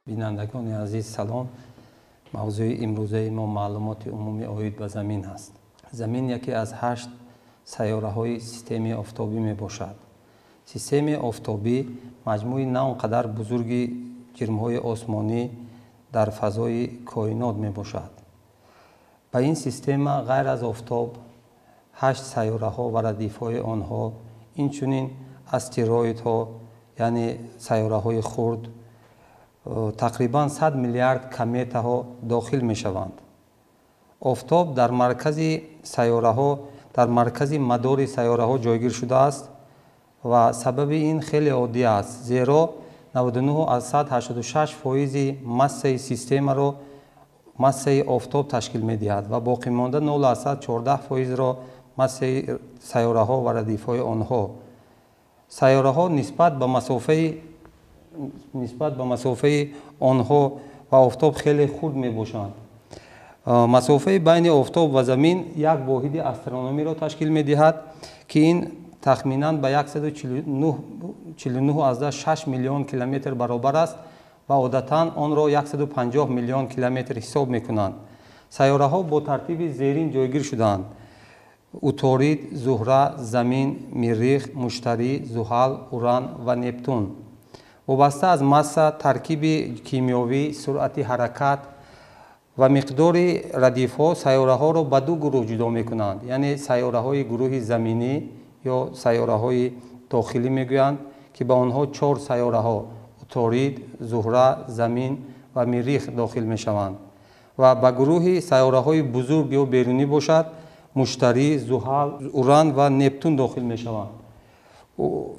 Бинандагони азиз, салом. Мавзӯи имрӯзаи мо маълумоти умумӣ оид ба Замин аст. Замин яке аз 8 сайёраҳои системаи офтобӣ мебошад. Системаи офтобӣ маҷмӯи на он қадар бузурги ҷирмҳои осмонӣ дар фазои коинот мебошад. Ба ин система ғайр аз офтоб 8 сайёраҳо ва радифҳои онҳо, инчунин астероидҳо, яъне сайёраҳои хурд, тақрибан 100 миллиард кометаҳо дохил мешаванд. Офтоб дар маркази сайёраҳо, дар маркази мадори сайёраҳо ҷойгир шудааст ва сабаби ин хеле оддӣ аст, зеро 99,86 фоизи массаи системаро массаи офтоб ташкил медиҳад ва боқимонда 0,14 фоизро массаи сайёраҳо ва радифҳои онҳо. Сайёраҳо нисбат ба масофаи онҳо ва офтоб хеле хурд мебошанд. Масофаи байни офтоб ва Замин як воҳиди астрономиро ташкил медиҳад, ки ин тахминан ба 149,6 миллион километр баробар аст ва одатан онро 150 миллион километр ҳисоб мекунанд. Сайёраҳо бо тартиби зерин ҷойгир шудаанд: Уторид, Зуҳра, Замин, Миррих, Муштарӣ, Зуҳал, Уран ва Нептун. Вобаста аз масса, таркиби кимиёвӣ, суръати ҳаракат ва миқдори радифҳо сайёраҳоро ба ду гурӯҳ ҷудо мекунанд, яъне сайёраҳои гурӯҳи заминӣ ё сайёраҳои дохилӣ мегӯянд, ки ба онҳо чор сайёраҳо: Уторид, Зуҳра, Замин ва Миррих дохил мешаванд, ва ба гурӯҳи сайёраҳои бузург ё берунӣ бошад, Муштарӣ, Зуҳал, Уран ва Нептун дохил мешаванд.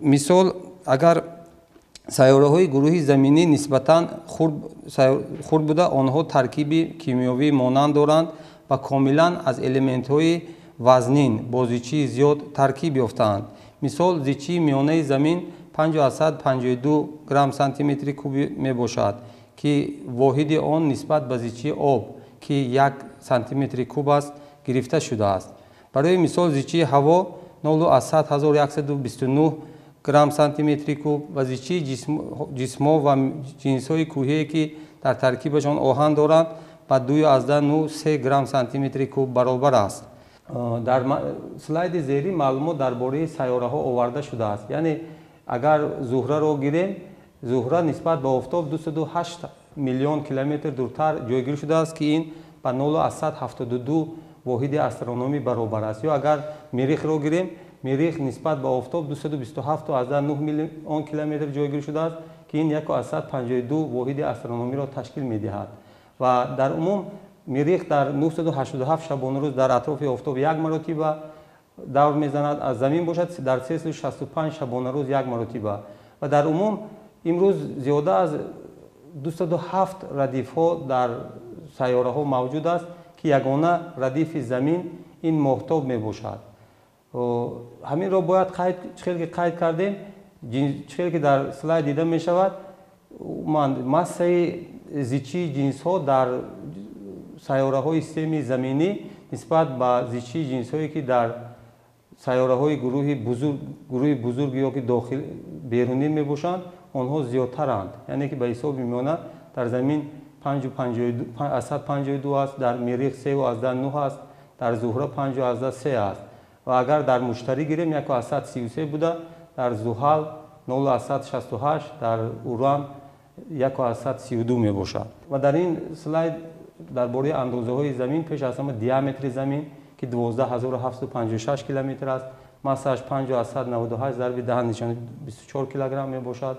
Мисол, агар сайёраҳои гурӯҳи заминӣ нисбатан хурд буда, онҳо таркиби кимиёвии монанд доранд ва комилан аз элементҳои вазнин бо зичии зиёд таркиб ёфтаанд. Мисол, зичии миёнаи Замин 5,52 грамм сантиметри кубӣ мебошад, ки воҳиди он нисбат ба зичии об, ки 1 сантиметри куб аст, гирифта шудааст. Барои мисол, зичии ҳаво 0,0129 грамм сантиметри куб ва зичии ҷисмҳо ва ҷинсҳои кӯҳие, ки дар таркибашон оҳан доранд, ба 2,93 грамм сантиметри куб баробар аст. Дар слайди зерин маълумот дар бораи сайёраҳо оварда шудааст. Яъне агар Зуҳраро гирем, Зуҳра нисбат ба офтоб 208 миллион километр дуртар ҷойгир шудааст, ки ин ба 0,72 воҳиди астрономӣ баробар аст. Ё агар Миррихро гирем, Миррих нисбат ба офтоб 227,9 миллион километр ҷойгир шудааст, ки ин 1,52 воҳиди астрономиро ташкил медиҳад. Ва дар умум Миррих дар 987 шабонарӯз дар атрофи офтоб як маротиба давр мезанад, аз Замин бошад, дар 365 шабонарӯз як маротиба. Ва дар умум имрӯз зиёда аз 207 радифҳо дар сайёраҳо мавҷуд аст, ки ягона радифи Замин ин моҳтоб мебошад. Ҳаминро бояд қайд, чӣ ки қайд кардем, чӣ ки дар слайд дида мешавад, массаи зичии ҷинсҳо дар сайёраҳои системаи заминӣ нисбат ба зичии ҷинсҳое, ки дар сайёраҳои гурӯҳи бузург ё ки дохил берунӣ мебошанд, онҳо зиёдтаранд. Яъне ки ба ҳисоби миёна дар Замин 5,52 аст, дар Миррих 3,9 аст, дар Зуҳра 5,3 аст ва агар дар Муштарӣ гирем, 1,33 буда, дар Зуҳал 0,68, дар Уран 1,32 мебошад. Ва дар ин слайд дар бораи андозаҳои Замин, пеш аз ҳама диаметри Замин, ки 12 756 километр аст, массааш 5,98 зарби 10 нишони 24 килограмм мебошад.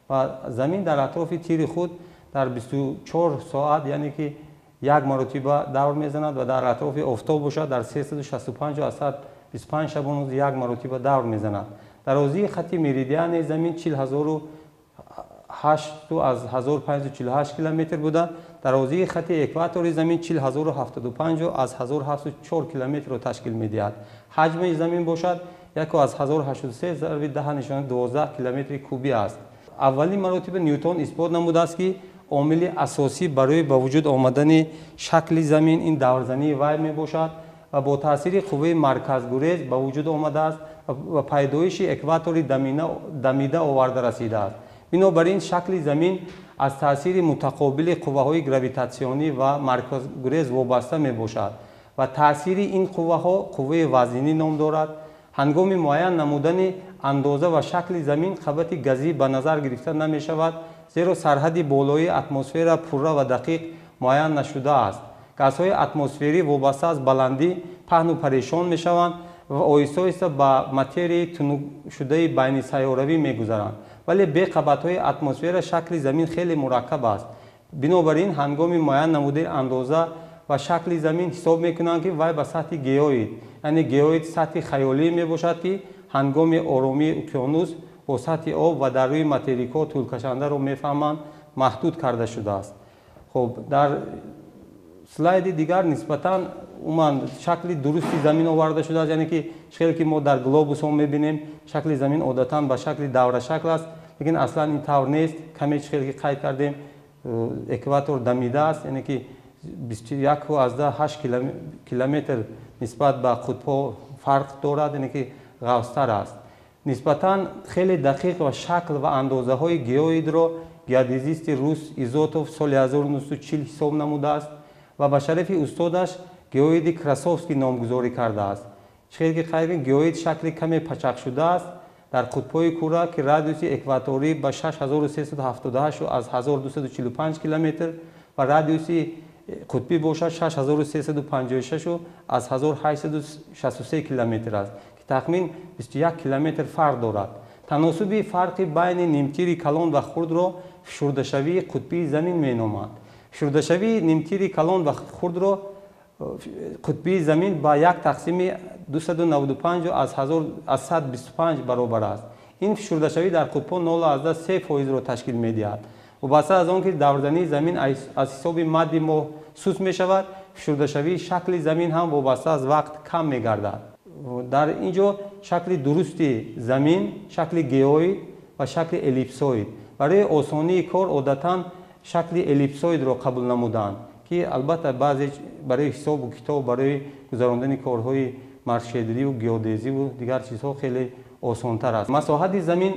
Ва Замин дар атрофи тири худ дар 24 соат, яъне ки як маротиба давр мезанад ва дар атрофи офтоб бошад, дар 365,25 шабонрӯз як маротиба давр мезанад. Дарозии хати меридиани Замин 40 008 аз 1548 километр буда, дарозии хати экватори Замин 40 075 аз 1704 километрро ташкил медиҳад. Ҳаҷми Замин бошад, 1 аз 1083 зарби 10 нишони 12 километри кубӣ аст. Аввалин маротиба Нютон исбот намудааст, ки омили асосӣ барои ба вуҷуд омадани шакли Замин ин даврзании вай мебошад ва бо таъсири қувваи марказгурез ба вуҷуд омадааст ва пайдоиши экватори дамида оварда расидааст. Бинобар ин шакли Замин аз таъсири мутақобили қувваҳои гравитатсионӣ ва марказгурез вобаста мебошад ва таъсири ин қувваҳо қувваи вазнинӣ ном дорад. Ҳангоми муайян намудани андоза ва шакли замин қабати газӣ ба назар гирифта намешавад, зеро сарҳади болоии атмосфера пурра ва дақиқ муайян нашудааст. Газҳои атмосферӣ вобаста аз баландӣ паҳну парешон мешаванд ва оҳиста-оҳиста ба материяи тунукшудаи байнисайёравӣ мегузаранд. Вале бе қабатҳои атмосфера шакли замин хеле мураккаб аст. Бинобар ин ҳангоми муайян намудани андоза ва шакли замин ҳисоб мекунанд, ки вай ба сатҳи геоид, яъне геоид сатҳи хаёлӣ мебошад, ки ҳангоми оромии уқёнус бо сатҳи об ва дар рӯи материкҳо тӯлкашандаро мефаҳманд, маҳдуд карда шудааст. Хуб, дар слайди дигар нисбатан умуман шакли дурусти замин оварда шудааст, яъне ки хеле ки мо дар глобусҳо мебинем, шакли замин одатан ба шакли даврашакл аст, лекин аслан ин тавр нест. Каме хеле ки қайд кардем, экватор дамида аст, яъне ки 21,8 километр нисбат ба қутбҳо фарқ дорад, яъне ки ғафзтар аст. Нисбатан хеле дақиқ ва шакл ва андозаҳои геоидро геодезисти рус Изотов соли 1940 ҳисоб намудааст ва ба шарафи устодаш геоиди Красовский номгузорӣ кардааст. Хеле ки қайд кардем, геоид шакли каме пачақшудааст дар қутбҳои кура, ки радиуси экваторӣ ба 6378 аз 1245 километр ва радиуси қутбӣ бошад 6356 аз 1863 километр аст, ки тахмин 21 километр фарқ дорад. Таносуби фарқи байни нимтири калон ва хурдро фишурдашавии қутбии замин меноманд. Фишурдашавии нимтири калон ва хурдро қутбии замин ба як тақсими 295 аз 125 баробар аст. Ин фишурдашавӣ дар қутбҳо 0,3%-ро ташкил медиҳад. Вобаста аз он ки даврзании замин аз ҳисоби мадди моҳ сус мешавад, фишурдашавии шакли замин ҳам вобаста аз вақт кам мегардад. Дар ин ҷо шакли дурусти замин, шакли геоид ва шакли эллипсоид. Барои осонии кор одатан шакли эллипсоидро қабул намуданд, ки албатта баъзе барои ҳисобу китоб, барои гузарондани корҳои маршедриву геодезиву дигар чизҳо хеле осонтар аст. Масоҳати замин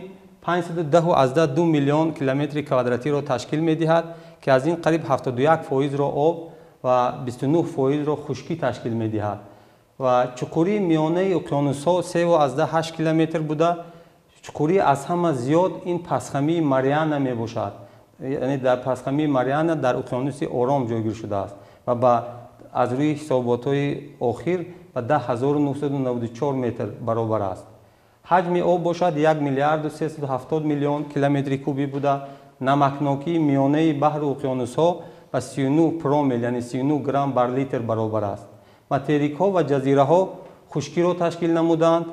510,2 миллион километри квадратиро ташкил медиҳад, ки аз ин қариб 71%-ро об ва 29%-ро хушкӣ ташкил медиҳад. Ва чуқурии миёнаи уқёнусҳо 3,8 километр буда, чуқурии аз ҳама зиёд ин пасхамии Мариана мебошад. Яъне дар пасхамии Мариана дар уқёнуси Ором ҷойгир шудааст ва аз рӯи ҳисоботҳои охир ба 10994 метр баробар аст. Ҳаҷми об бошад 1 миллиарду 370 миллион километри кубӣ буда, намакнокии миёнаи баҳру уқёнусҳо ба 39 промил, яъне 39 грамм бар литр баробар аст. Материкҳо ва ҷазираҳо хушкиро ташкил намуданд.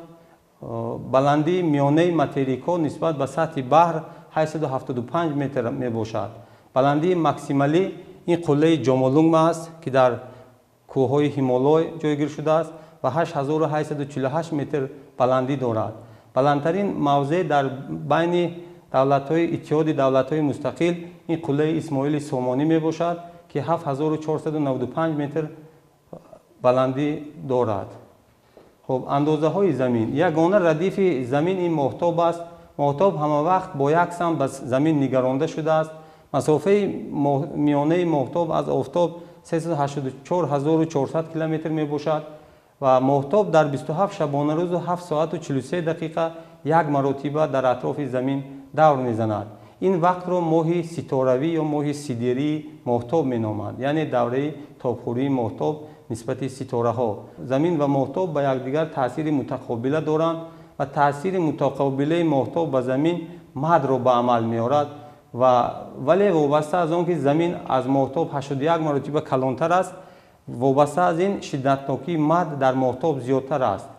Баландии миёнаи материкҳо нисбат ба сатҳи баҳр 875 метр мебошад. Баландии максималӣ ин қуллаи Ҷомолунгма аст, ки дар кӯҳҳои Ҳимолой ҷойгир шудааст ва 8848 метр баландӣ дорад. Баландтарин мавзеъ дар байни давлатҳои Иттиҳоди давлатҳои мустақил ин қуллаи Исмоили Сомонӣ мебошад, ки 7495 метр баландӣ дорад. Хуб, андозаҳои замин. Ягона радифи замин ин моҳтоб аст. Моҳтоб ҳама вақт бо як самт ба замин нигаронда шудааст. Масофаи миёнаи моҳтоб аз офтоб 384400 километр мебошад ва моҳтоб дар 27 шабонарӯзу 7 соату 43 дақиқа як маротиба дар атрофи замин давр мезанад. Ин вақтро моҳи ситоравӣ ё моҳи сидерии моҳтоб меноманд, яъне давраи тобхӯрии моҳтоб нисбати ситораҳо. Замин ва моҳтоб ба якдигар таъсири мутақобила доранд ва таъсири мутақобилаи моҳтоб ба замин мадро ба амал меорад, вале вобаста аз он ки замин аз моҳтоб 81 маротиба калонтар аст, вобаста аз ин шиддатнокии мад дар моҳтоб зиёдтар аст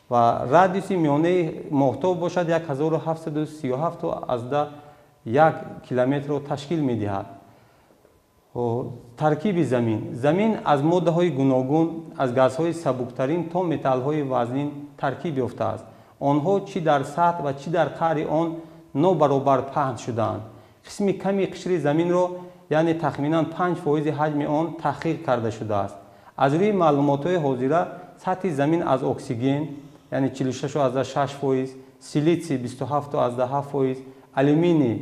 ва радиуси миёнаи моҳтоб бошад 1737,1 километрро ташкил медиҳад. Таркиби замин. Замин аз моддаҳои гуногун, аз газҳои сабуктарин то металлҳои вазнин таркиб ёфтааст. Онҳо чӣ дар сатҳ ва чӣ дар қаъри он нобаробар паҳн шудаанд. Қисми ками қишри заминро, яъне тахминан 5% ҳаҷми он таҳқиқ карда шудааст. Аз рӯи маълумотҳои ҳозира сатҳи замин аз оксиген, яъне 46,6%, силитсий 27,7%, алюминий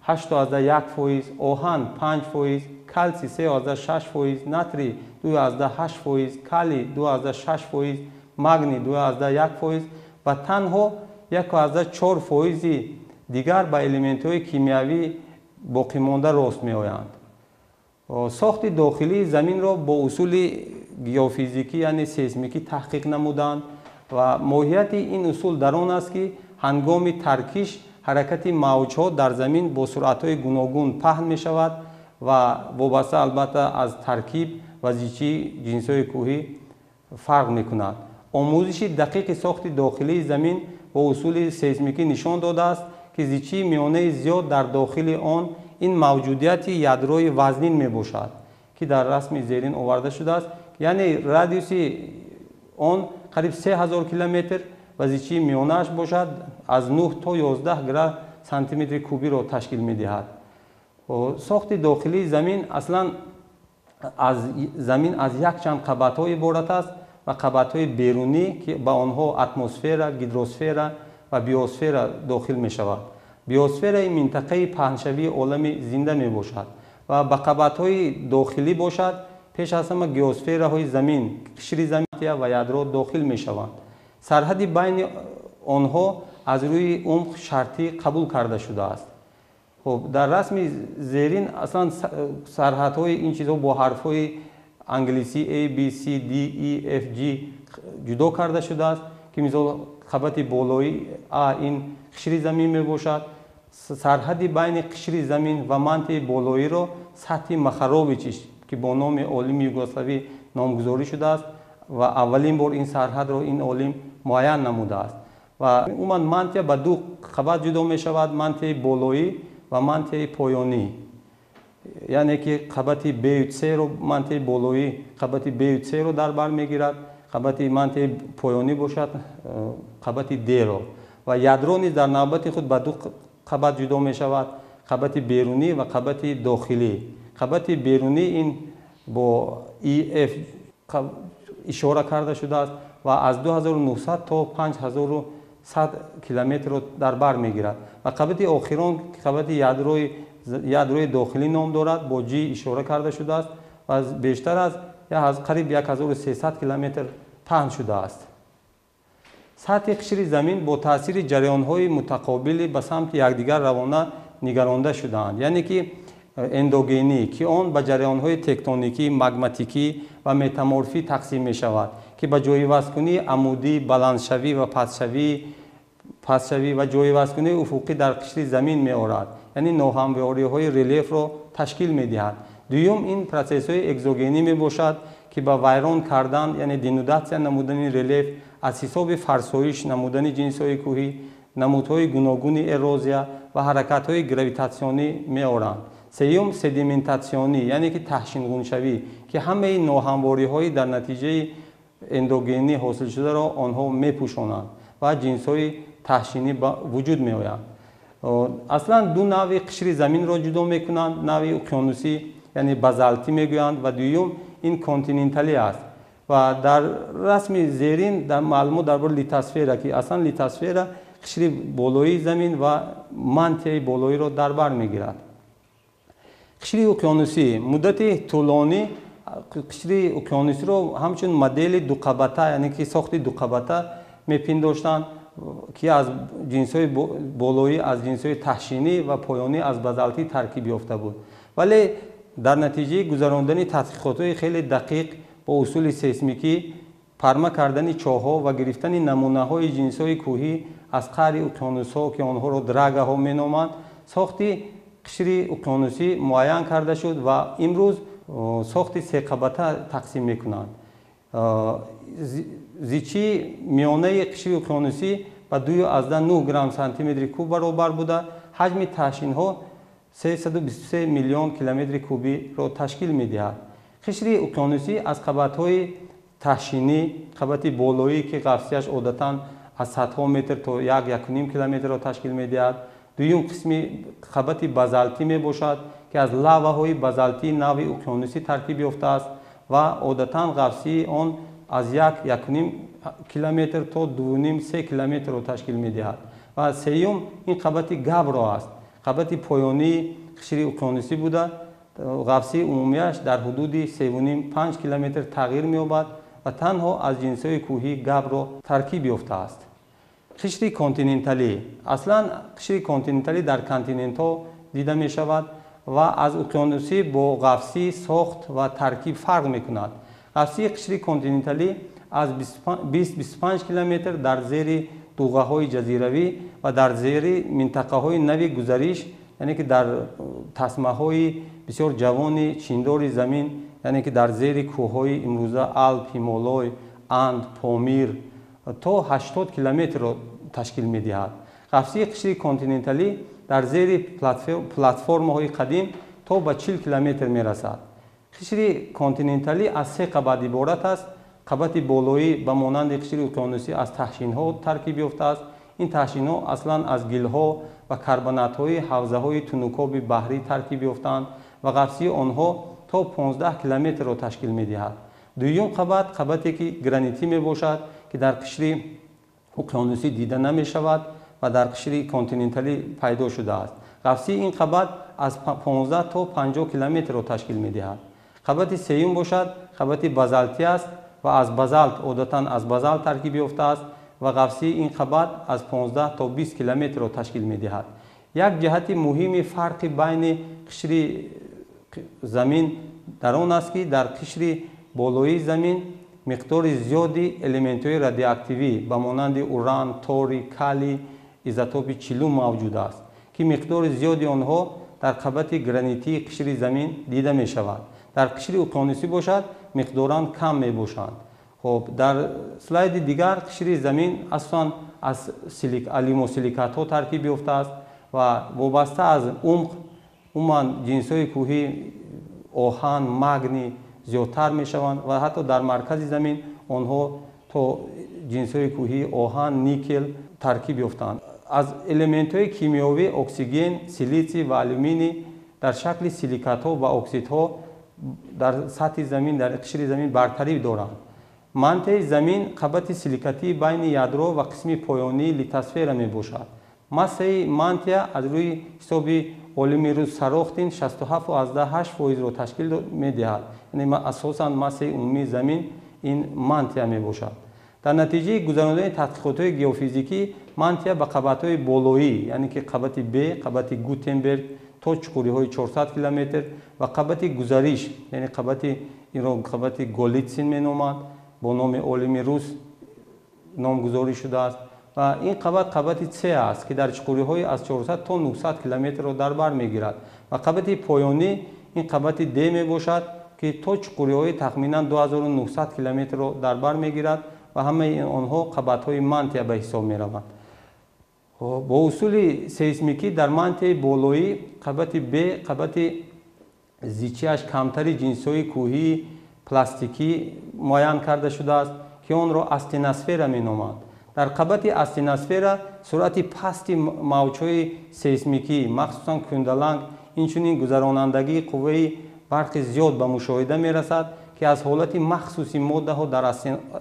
8,1%, оҳан 5%, калсий 3,6%, натрий 2,8%, калий 2,6%, магний 2,1% ва танҳо 1,4% дигар ба элементҳои кимиёвӣ боқимонда рост меоянд. Сохти дохилии заминро бо усули геофизикӣ, яъне сейсмикӣ таҳқиқ намуданд ва моҳияти ин усул дар он аст, ки ҳангоми таркиш ҳаракати мавҷҳо дар замин бо суръатҳои гуногун паҳн мешавад ва вобаста албатта аз таркиб ва зичии ҷинсҳои кӯҳӣ фарқ мекунад. Омӯзиши дақиқи сохти дохилии замин бо усули сейсмикӣ нишон додааст, ки зичии миёнаи зиёд дар дохили он ин мавҷудияти ядрои вазнин мебошад, ки дар расми зерин оварда шудааст. Яъне радиуси он қариб 3000 километр ва зичии миёнааш бошад аз 9 то 11 грамм сантиметри кубиро ташкил медиҳад. Сохти дохилии замин аслан аз замин аз якчанд қабатҳо иборат аст ва қабатҳои берунӣ, ки ба онҳо атмосфера, гидросфера ва биосфера дохил мешавад. Биосфераи минтақаи паҳншавии олами зинда мебошад ва ба қабатҳои дохилӣ бошад пеш аз ҳама геосфераҳои замин, қишри замин ва ядро дохил мешаванд. Сарҳади байни онҳо аз рӯи умқ шартӣ қабул карда шудааст. Хуб, дар расми зерин аслан сарҳадҳои ин чизҳо бо ҳарфҳои англисӣ A, B, C, D, E, F, G ҷудо карда шудааст, ки мисол қабати болои А ин қишри замин мебошад. Сарҳади байни қишри замин ва мантияи болоиро сатҳи Махарович, ки бо номи олими югославӣ номгузорӣ шудааст ва аввалин бор ин сарҳадро ин олим муайян намудааст. Ва умуман мантия ба ду қабат ҷудо мешавад: мантияи болоӣ ва мантияи поёнӣ. Яъне ки қабати Б С-ро мантияи болоӣ қабати Б С-ро дар бар мегирад, қабати мантияи поёнӣ бошад қабати Д-ро. Ва ядро низ дар навбати худ ба ду қабат ҷудо мешавад: қабати берунӣ ва қабати дохилӣ. Қабати берунӣ ин бо И Ф ишора карда шудааст ва аз 2900 то 5100 километрро дар бар мегирад. Ва қабати охирон, қабати ядрои дохилӣ ном дорад, бо G ишора карда шудааст ва бештар аз қариб 1300 километр паҳн шудааст. Сатҳи қишри замин бо таъсири ҷараёнҳои мутақобили ба самти якдигар равона нигаронда шудаанд, яъне ки эндогенӣ, ки он ба ҷараёнҳои тектоникӣ, магматикӣ ва метаморфӣ тақсим мешавад, ки ба ҷойивазкунии амудӣ, баландшавӣ ва пастшавӣ ва ҷойивазкунии уфуқӣ дар қишри замин меорад, яъне ноҳамвориҳои релефро ташкил медиҳад. Дуюм, ин процессҳои экзогенӣ мебошад, ки ба вайрон кардан, яъне денудатсия намудани релеф аз ҳисоби фарсоиш намудани ҷинсҳои кӯҳӣ, намудҳои гуногуни эрозия ва ҳаракатҳои гравитатсионӣ меоранд. Сеюм, седиментатсионӣ, яъне ки таҳшингуншавӣ, ки ҳамаи ноҳамвориҳои дар натиҷаи эндогенӣ ҳосилшударо онҳо мепӯшонанд ва ҷинсҳои таҳшинӣ ба вуҷуд меоянд. Аслан ду навъи қишри заминро ҷудо мекунанд: навъи уқёнусӣ, яъне базалтӣ мегӯянд, ва дуюм ин континенталӣ аст. Ва дар расми зерин дар маълумот дар бораи литосфера, ки аслан литосфера қишри болоии замин ва мантияи болоиро дар бар мегирад. Қишри уқёнусӣ муддати тӯлонӣ қишри уқёнусиро ҳамчун модели дуқабата, яъне ки сохти дуқабата мепиндоштанд, ки аз ҷинсҳои болоӣ аз ҷинсҳои таҳшинӣ ва поёнӣ аз базалтӣ таркиб ёфта буд. Вале дар натиҷаи гузарондани таҳқиқотҳои хеле дақиқ бо усули сейсмикӣ, парма кардани чоҳҳо ва гирифтани намунаҳои ҷинсҳои кӯҳӣ аз қаъри уқёнусҳо, ки онҳоро драгаҳо меноманд, сохти қишри уқёнусӣ муайян карда шуд ва имрӯз сохти секабата тақсим мекунанд. Зичии миёнаи қишри уқёнусӣ ба 2,9 грамм сантиметри куб баробар буда, ҳаҷми таҳшинҳо 323 миллион километри кубиро ташкил медиҳад. Қишри уқёнусӣ аз қабатҳои таҳшинӣ, қабати болоӣ, ки ғафсияш одатан аз садҳо метр то 1-1,5 километрро ташкил медиҳад. Дуюм қисми қабати базалтӣ мебошад, ки аз лаваҳои базалтии нави уқёнусӣ таркиб ёфтааст ва одатан ғафсии он аз 1-1,5 километр то 2,5-3 километрро ташкил медиҳад. Ва сеюм ин қабати габро аст. Қабати поёнии қишри уқёнусӣ буда, ғафсии умумиаш дар ҳудуди 3,5-5 километр тағйир меёбад ва танҳо аз ҷинсҳои кӯҳии габро таркиб ёфтааст. Қишри континенталӣ. Аслан қишри континенталӣ дар континентҳо дида мешавад ва аз уқёнусӣ бо ғафсӣ, сохт ва таркиб фарқ мекунад. Ғафсии қишри континенталӣ аз 20-25 километр дар зери дуғаҳои ҷазиравӣ ва дар зери минтақаҳои нави гузариш, яъне ки дар тасмаҳои бисёр ҷавони чиндори замин, яъне ки дар зери кӯҳҳои имрӯза Алп, Ҳимолой, Анд, Помир то 80 километрро ташкил медиҳад. Ғафсии қишри континенталӣ дар зери платформаҳои қадим то ба 40 километр мерасад. Қишри континенталӣ аз се қабат иборат аст. Қабати болоӣ ба монанди қишри уқёнусӣ аз таҳшинҳо таркиб ёфтааст. Ин таҳшинҳо аслан аз гилҳо ва карбонатҳои ҳавзаҳои тунукоби баҳрӣ таркиб ёфтаанд ва ғафсии онҳо то 15 километрро ташкил медиҳад. Дуюм қабат қабате ки гранитӣ мебошад, ки дар қишри уқёнусӣ дида намешавад ва дар қишри континенталӣ пайдо шудааст. Ғафсии ин қабат аз 15 то 50 километрро ташкил медиҳад. Қабати сеюм бошад қабати базалтӣ аст ва аз базалт, одатан аз базалт таркиб ёфтааст ва ғафсии ин қабат аз 15 то 20 километрро ташкил медиҳад. Як ҷиҳати муҳими фарқи байни қишри замин дар он аст, ки дар қишри болоии замин миқдори зиёди элементҳои радиоактивӣ ба монанди уран, торий, калий, изотопи чилум мавҷуд аст, ки миқдори зиёди онҳо дар қабати гранитии қишри замин дида мешавад. Дар қишри уқёнусӣ бошад миқдоран кам мебошанд. Хоб, дар слайди дигар қишри замин асосан аз алюмосиликатҳо таркиб ёфтааст ва вобаста аз умқ умуман ҷинсҳои кӯҳӣ оҳан, магний зиёдтар мешаванд ва ҳатто дар маркази замин онҳо то ҷинсҳои кӯҳӣ оҳан, никел таркиб ёфтаанд. Аз элементҳои кимиёвӣ оксиген, силитсий ва алюминий дар шакли силикатҳо ва оксидҳо дар сатҳи замин, дар қишри замин бартарӣ доранд. Мантияи замин қабати силикатии байни ядро ва қисми поёнии литосфера мебошад. Массаи мантия аз рӯи ҳисоби олими рус Сарохтин 67,8%-ро ташкил медиҳад. Яъне асосан массаи умумии замин ин мантия мебошад. Дар натиҷаи гузарондани тадқиқотҳои геофизикӣ мантия ба қабатҳои болоӣ, яъне ки қабати Б, қабати Гутенберг то чуқуриҳои 400 километр ва қабати гузариш, яъне қабати инро қабати Голитсин меноманд, бо номи олими рус номгузорӣ шудааст ва ин қабат қабати С аст, ки дар чуқуриҳои аз 400 то 900 километрро дар бар мегирад ва қабати поёнӣ ин қабати Д мебошад, ки то чуқуриҳои тахминан 2900 километрро дар бар мегирад ва ҳамаи онҳо қабатҳои мантия ба ҳисоб мераванд. Бо усули сейсмикӣ дар мантияи болоӣ қабати Б, қабати зичиаш камтари ҷинсҳои кӯҳии пластикӣ муайян карда шудааст, ки онро астеносфера меноманд. Дар қабати астеносфера суръати пасти мавҷҳои сейсмикӣ, махсусан кундаланг, инчунин гузаронандагии қувваи барқи зиёд ба мушоҳида мерасад, ки аз ҳолати махсуси моддаҳо дар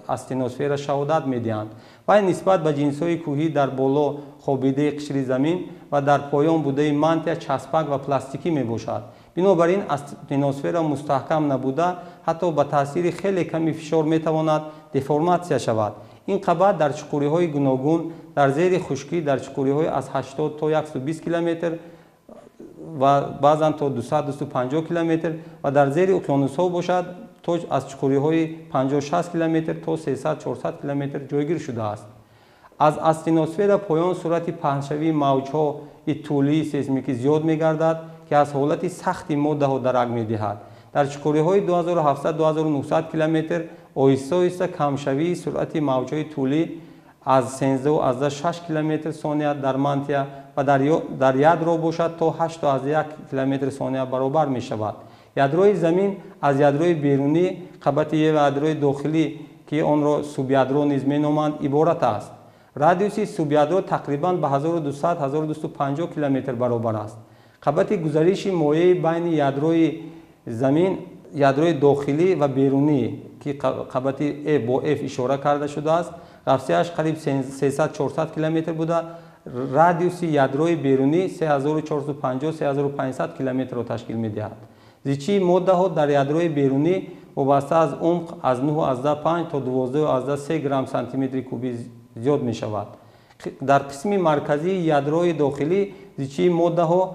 астеносфера шаҳодат медиҳанд. Вай нисбат ба ҷинсҳои кӯҳӣ дар боло хобидаи қишри замин ва дар поён будаи мантия часпак ва пластикӣ мебошад. Бинобар ин астеносфера мустаҳкам набуда, ҳатто ба таъсири хеле ками фишор метавонад деформатсия шавад. Ин қабат дар чуқуриҳои гуногун дар зери хушкӣ дар чуқуриҳои аз 80 то 120 километр ва баъзан то 200-250 километр ва дар зери уқёнусҳо бошад то аз чуқуриҳои 50-60 километр то 300-400 километр ҷойгир шудааст. Аз астеносфера поён суръати паҳншавии мавҷҳои тӯлии сейсмикӣ зиёд мегардад, ки аз ҳолати сахти моддаҳо дарак медиҳад. Дар чуқуриҳои 2700-2900 километр оҳиста-оҳиста камшавии суръати мавҷҳои тӯлӣ аз 13,6 километр сония дар мантия ва дар ядро бошад то 8,1 километр сония баробар мешавад. Ядрои замин аз ядрои берунӣ, қабати Е ва ядрои дохилӣ, ки онро субядро низ меноманд, иборат аст. Радиуси субядро тақрибан ба 1200-1250 километр баробар аст. Қабати гузариши моеи байни ядрои замин, ядрои дохилӣ ва берунӣ, ки қабати Е бо Ф ишора карда шудааст, ғафсияш қариб 300-400 километр буда, Радиуси ядрои берунӣ 3450-3500 километрро ташкил медиҳад. Зичии моддаҳо дар ядрои берунӣ вобаста аз умқ аз 9,5 то 12,3 грамм сантиметри кубӣ зиёд мешавад. Дар қисми марказии ядрои дохилӣ зичии моддаҳо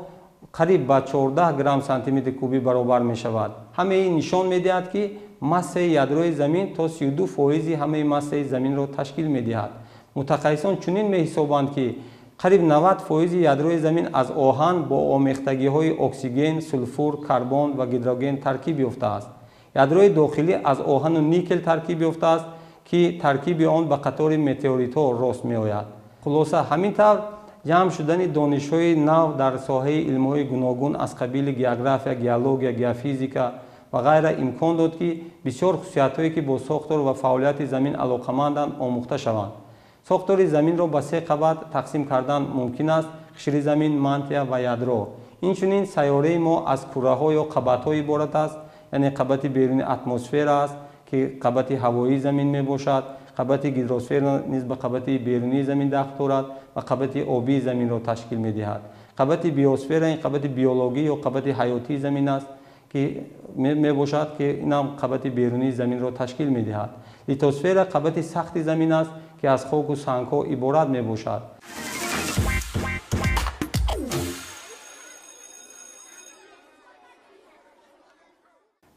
қариб ба 14 грамм сантиметри кубӣ баробар мешавад. Ҳамаи нишон медиҳад, ки массаи ядрои замин то 32% ҳамаи массаи заминро ташкил медиҳад. Мутахассисон чунин меҳисобанд, ки қариб 90% ядрои замин аз оҳан бо омехтагиҳои оксиген, сулфур, карбон ва гидроген таркиб ёфтааст. Ядрои дохилӣ аз оҳану никел таркиб ёфтааст, ки таркиби он ба қатори метеоритҳо рост меояд. Хулоса, ҳамин тавр ҷамъ шудани донишҳои нав дар соҳаи илмҳои гуногун аз қабили география, геология, геофизика ва ғайра имкон дод, ки бисёр хусусиятҳое, ки бо сохтор ва фаъолияти замин алоқаманданд, омӯхта шаванд. Сохтори заминро ба се қабат тақсим кардан мумкин аст: қишри замин, мантия ва ядро. Инчунин сайёраи мо аз кураҳо ё қабатҳо иборат аст, яъне қабати беруни атмосфера аст, ки қабати ҳавоии замин мебошад, қабати гидросфера низ ба қабати берунии замин дахл дорад ва қабати обии заминро ташкил медиҳад. Қабати биосфера ин қабати биологӣ ё қабати ҳаётии замин аст, ки мебошад, ки инам қабати берунии заминро ташкил медиҳад. Литосфера қабати сахти замин аст, ки аз хоку сангҳо иборат мебошад.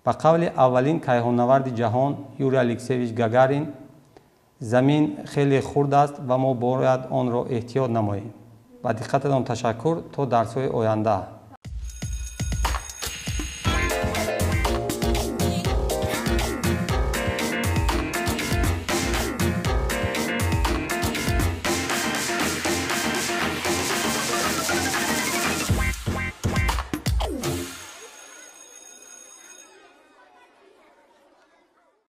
Ба қавли аввалин кайҳоннаварди ҷаҳон Юрий Алексеевич Гагарин, замин хеле хурд аст ва мо бояд онро эҳтиёт намоем. Ба диққататон ташаккур. То дарсҳои оянда.